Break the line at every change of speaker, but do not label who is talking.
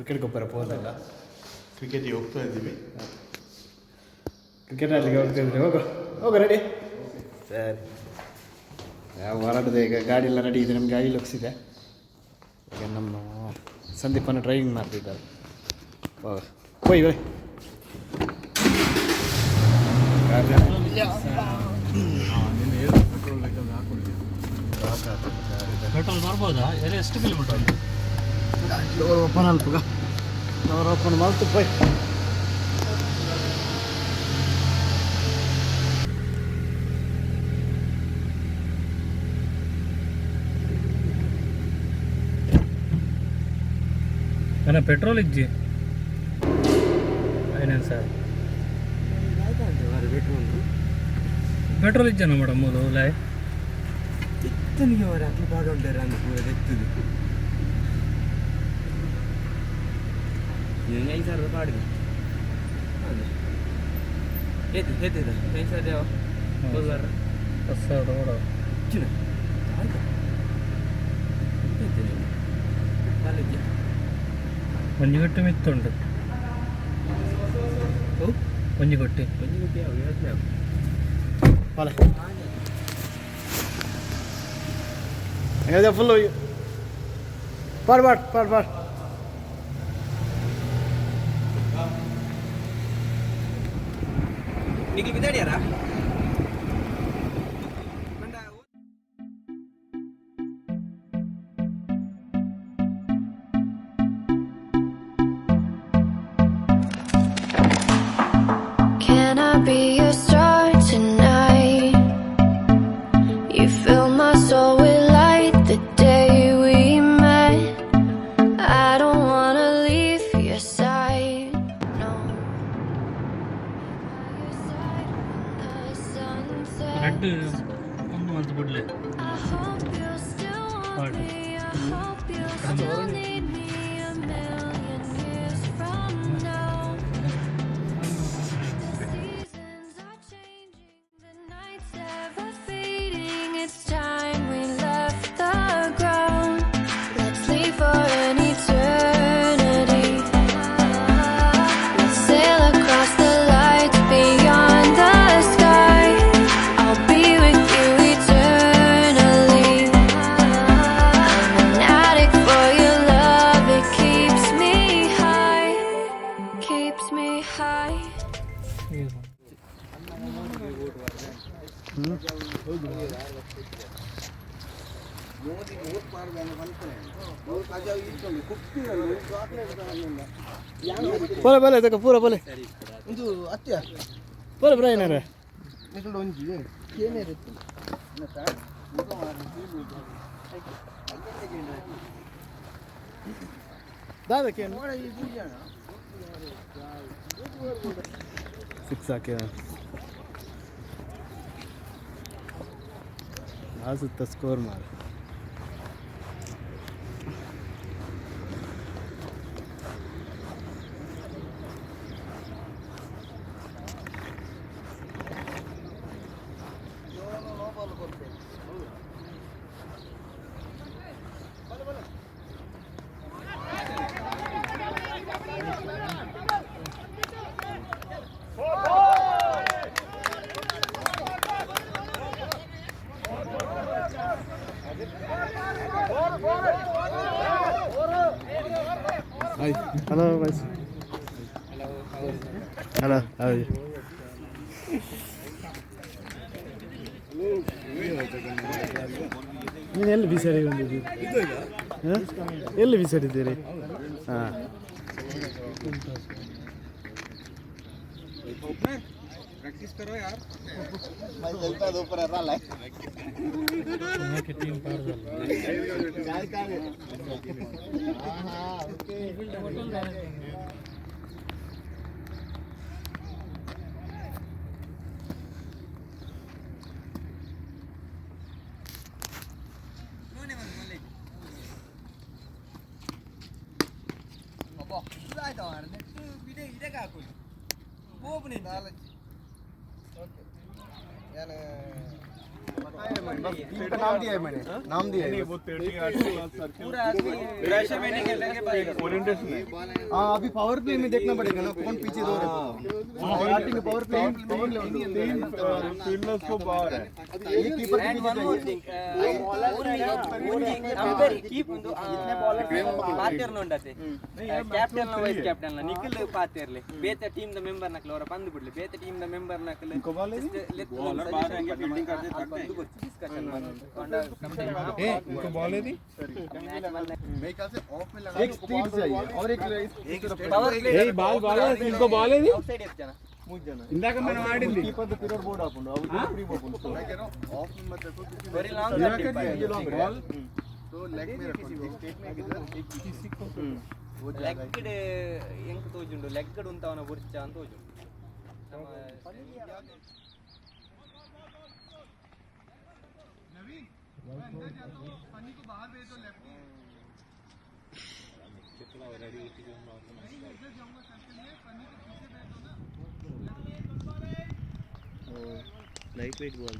Cricket ಗೊಬ್ಬರ ಹೋದಲ್ಲ.
ಕ್ರಿಕೆಟಿಗೆ ಹೋಗ್ತಾ ಇದ್ದೀವಿ.
ಕ್ರಿಕೆಟ್ ಆಡಲಿಕ್ಕೆ ಹೋಗ್ತಾ ಇದ್ರೆ ಹೋಗು ಹೋಗು, ರೆಡಿ. ಸರಿ, ಯಾವ ಹೊರಡದೆ ಈಗ ಗಾಡಿ ಎಲ್ಲ ರೆಡಿ ಇದೆ. ನಮಗೆ ಗಾಡಿ ಇದೆ. ಈಗ ನಮ್ಮ ಸಂದೀಪನ ಡ್ರೈವಿಂಗ್ ಮಾಡ್ತಿದ್ದಾರೆ. ಹೋಗ, ಹೋಯ್ ಹೋಯ್.
ಪೆಟ್ರೋಲ್ ಬೇಕಾದ್ರೆ ಹಾಕೊಳ್ಳಿ.
ಪೆಟ್ರೋಲ್ ಬರ್ಬೋದಾ? ಎಲ್ಲ ಎಷ್ಟು ಕಿಲೋಮೀಟರ್?
ಡೋರ್ ಓಪನ್ ಅಲ್ಪಗ, ಡೋರ್ ಓಪನ್ ಮಾಡ್ತು ಪೋಯ್.
ನನ್ನ ಪೆಟ್ರೋಲ್ ಇಜ್ಜಿ ಏನೇನು ಸರ್? ಪೆಟ್ರೋಲ್ ಇಜ್ಜನ ಮೇಡಮ್ ಮೂಲು ಲೈ.
ಇತ್ತನಿಗೆ ಅವರ ಅಕ್ಲು ಪಾಡೊಂಡೇರ ಅಂದ್ ಪೂರ ದೆತ್ತದು. 5,000 ಪಾಡಿದೆ. ಅದೇ ಏತು ಏತಿದ 5,000 ಯಾವ ಹೋಗಾರ.
10,000 ಓಡ.
ಹೆಚ್ಚಿನ ಆಯ್ತಾ? ಕಾಲೇಜ್.
ಒಂಜಿ ಗಟ್ಟಿ ಮಿತ್ತುಂಡು.
ಓ.
ಒಂಜಿ ಗಟ್ಟಿ.
ಒಂಜಿ ಗಟ್ಟಿ ಯಾವ ಯೋಚನೆ ಯಾವ.
ಪಾಲೆ ಹೆಂಗಿದೆ? ಫುಲ್ಲು ಪಾಡ್ ಪಾಡ್ ಪಾಡ್ ಪಾಡ್.
Nikhil ಬಿದ್ದಾಡ್ಯಾರಾ?
Can I be your star tonight? You fill my soul with light the day we met. I don't wanna leave your side. No. By your side when the sun
red
sets.
ಒಂದು ಮಂತ್ ಬಿಡ್ಲೆ.
I hope you still want
Hard.
me. I hope you still need me a million years from now. The seasons are changing, the nights ever fading. It's time we left the ground. Let's leave for an eternity. Let's sail across the lights beyond the sky. I'll be with you eternally. I'm an addict for your love. It keeps me high, keeps me high.
ಪೋಲೆ ಪೋಲೆ ತಕ ಪೂರ ಪೋಲೆ.
ಒಂದು ಅತ್ಯ.
ಪೋಲೆ ಬ್ರೈನರ.
ನಿಖಿಲ್ ಒಂಜಿ ಕೇನೇರ್ ಇತ್ತು.
ದಾದಕ್ಕೆ six hockey ಸುತ್ತ score ಮಾಡು. Hello boys. Hello, how are you? ನೀನು ಎಲ್ಲಿ ಬಿಸಾಡಿ ಬಂದಿದ್ದೀರಿ? ಹಾಂ, ಎಲ್ಲಿ ಬಿಸಾಡಿದ್ದೀರಿ? ಹಾಂ.
प्रैक्टिस करो यार.
ಟೀಮ್ ಪಾಡ್ದಲ್ಲ.
टीम का नाम दिया है मैंने, नाम दिया है। हाँ, अभी पावर प्ले में देखना पड़ेगा ना, कौन पीछे दो रहे। स्टार्टिंग पावर प्ले
फील्डर्स को बाहर है।
ये कीपर के पीछे चाहिए।
ಪಾತೆರ್ನ ಕ್ಯಾಪ್ಟನ್, ವೈಸ್ ಕ್ಯಾಪ್ಟನ್ ನಿಖಿಲ್ ಪಾತೆರ್ಲೆ. ಬೇತೆ ಟೀಮ್ the member ನಕ್ಲ ಅವರ ಬಂದು ಬಿಡ್ಲಿ. ಬೇತೆ ಟೀಮ್ the member ನಕ್ಲ ಡಿಸ್ಕಷನ್.
एक स्ट्रीट चाहिए और एक
ಏಯ್ ಬಾಲ್ ಬಾಲ್ ಇಂಕೋ ಬಾಲ್ ಏದಿ ಔಟ್ ಸೈಡ್ ಜನ.
ఇందాక మనం ఆడింది.
कीपर the pure board आपण अव free board.
Very long.
Ball तो लेग में रखो, एक स्टेट में किधर एक किसी को
ಲೆಕ್ಕಡ್ ಎಂಕ್ ತೋಜುಂಡು, ಲೆಕ್ಕಡ್ ಉಂತವನ ಬುರ್ಚ ಅಂತ ತೋಜುಂಡು ನಮ್ಮ.
Light weight ball.